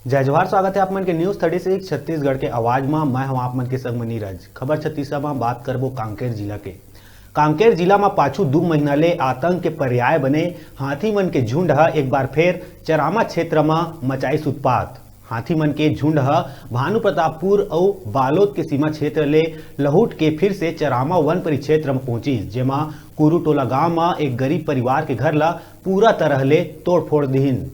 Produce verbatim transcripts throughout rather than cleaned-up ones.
जय जोहार, स्वागत है आप मन के न्यूज़ थर्टी सिक्स छत्तीसगढ़ के आवाज मा। मैं हूं आप मन के संग म नीरज। खबर छत्तीसा मा बात करबो कांकेर जिला के। कांकेर जिला मा पाछू दू महीना ले आतंक के पर्याय बने हाथी मन के झुंड ह एक बार फेर चरामा क्षेत्र मा मचाइस उत्पात। हाथी मन के झुंड ह भानु प्रतापपुर अउ बालोद के सीमा क्षेत्र ले लहुट के फिर से चरामा वन परिक्षेत्र म पहुंचिस, जेमा कुरुटोला गांव म एक गरीब परिवार के घर ल पूरा तरह ले तोड़फोड़ दिहिन।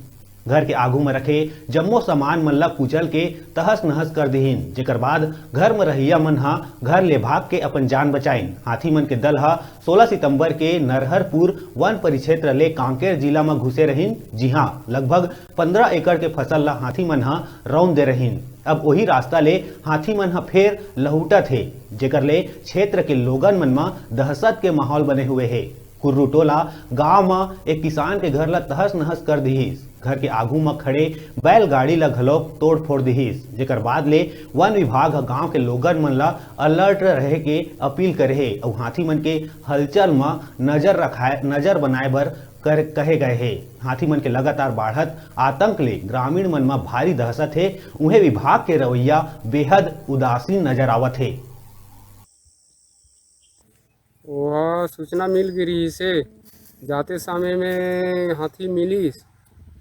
घर के आगू म रखे जम्मो सामान मन ल कुचल के तहस नहस कर दिहिन, जेकर बाद घर म रहइया मन ह घर ले भाग के अपन जान बचाइन। हाथी मन के दल ह सोलह सितंबर के नरहरपुर वन परिक्षेत्र ले कांकेर जिला म घुसे रहिन, जिहां लगभग पंद्रह एकड़ के फसल ल हाथी मन ह रौंद दे रहिन। अब ओही रास्ता ले हाथी मन ह फेर लहुटत हे, जेकर ले क्षेत्र के लोगन मन म दहशत के माहौल बने हुए हे। कुर्रू टोला गांव म एक किसान के घर ल तहस नहस कर दिहिस। घर के आगू म खड़े बैलगाड़ी ल घलोक तोड़फोड़ दिहिस, जेकर बाद ले वन विभाग ह गांव के लोगन मन ल अलर्ट रहे के अपील करे हे अउ हाथी मन के हलचल म नजर रखाए, नजर बनाए बर कर, कहे गए हे। हाथी मन के लगातार बाढ़त आतंक ले ग्रामीण मन म भारी दहशत हे। उहें विभाग के रवैया बेहद उदासीन नजर आवत हे। ओहा सूचना मिल गे रिहिस हे। जाते समय में हाथी मिलिस,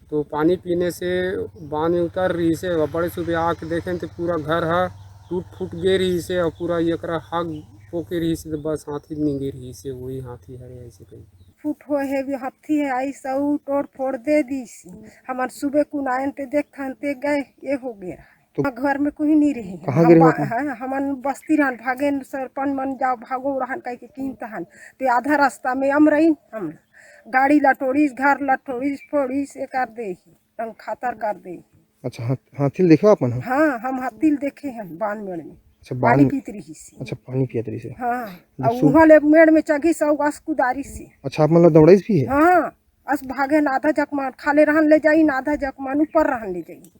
तो पानी पीने से बांध में उतर रिहिस हे। बड़े सुबे आके देखेन, तो पूरा घर ह टूट फूट गे रिहिस हे अउ पूरा एकरा हग पोके रिहिस हे, तो बस हाथी निंगे रिहिस हे, वही हाथी हरे, ऐसे कही। फुट होए हे, भी हाथी हे, आई सऊ तोड़ फोड़ दे दीस। हमन सुबह कुन आयन ते देखथन ते गए, ये हो गया। तो घर में कोई नहीं रही। कहाँ हम गिरे बा-, हो आप? हाँ, हमन बस्ती रहन, भागेन सरपंच मन जाओ, भागो रहन कह के कीन तहन। ते आधा रास्ता में हम रही, हम गाड़ी ला टोड़ीस, घर ला टोड़ीस, फोड़ीस, ये कर दे, तंग खातर कर दे। अच्छा, हाथ-, हाथी ल देखे हो आप मन ह? हाँ, हम हाथी ल देखे हैं बान मेड़ में। अच्छा, पानी बान-, पीत रही से। अच्छा, पानी पियत रही से। हाँ, जब और सु- वहाँ ले मेड़ में चघी से, और आस कुदारी से। अच्छा, आप मन ला दौड़ाइस भी है? हाँ, अस भागे न आधा जकमान, खाले रहन ले जाई, न आधा जकमान ऊपर रहन ले जाई।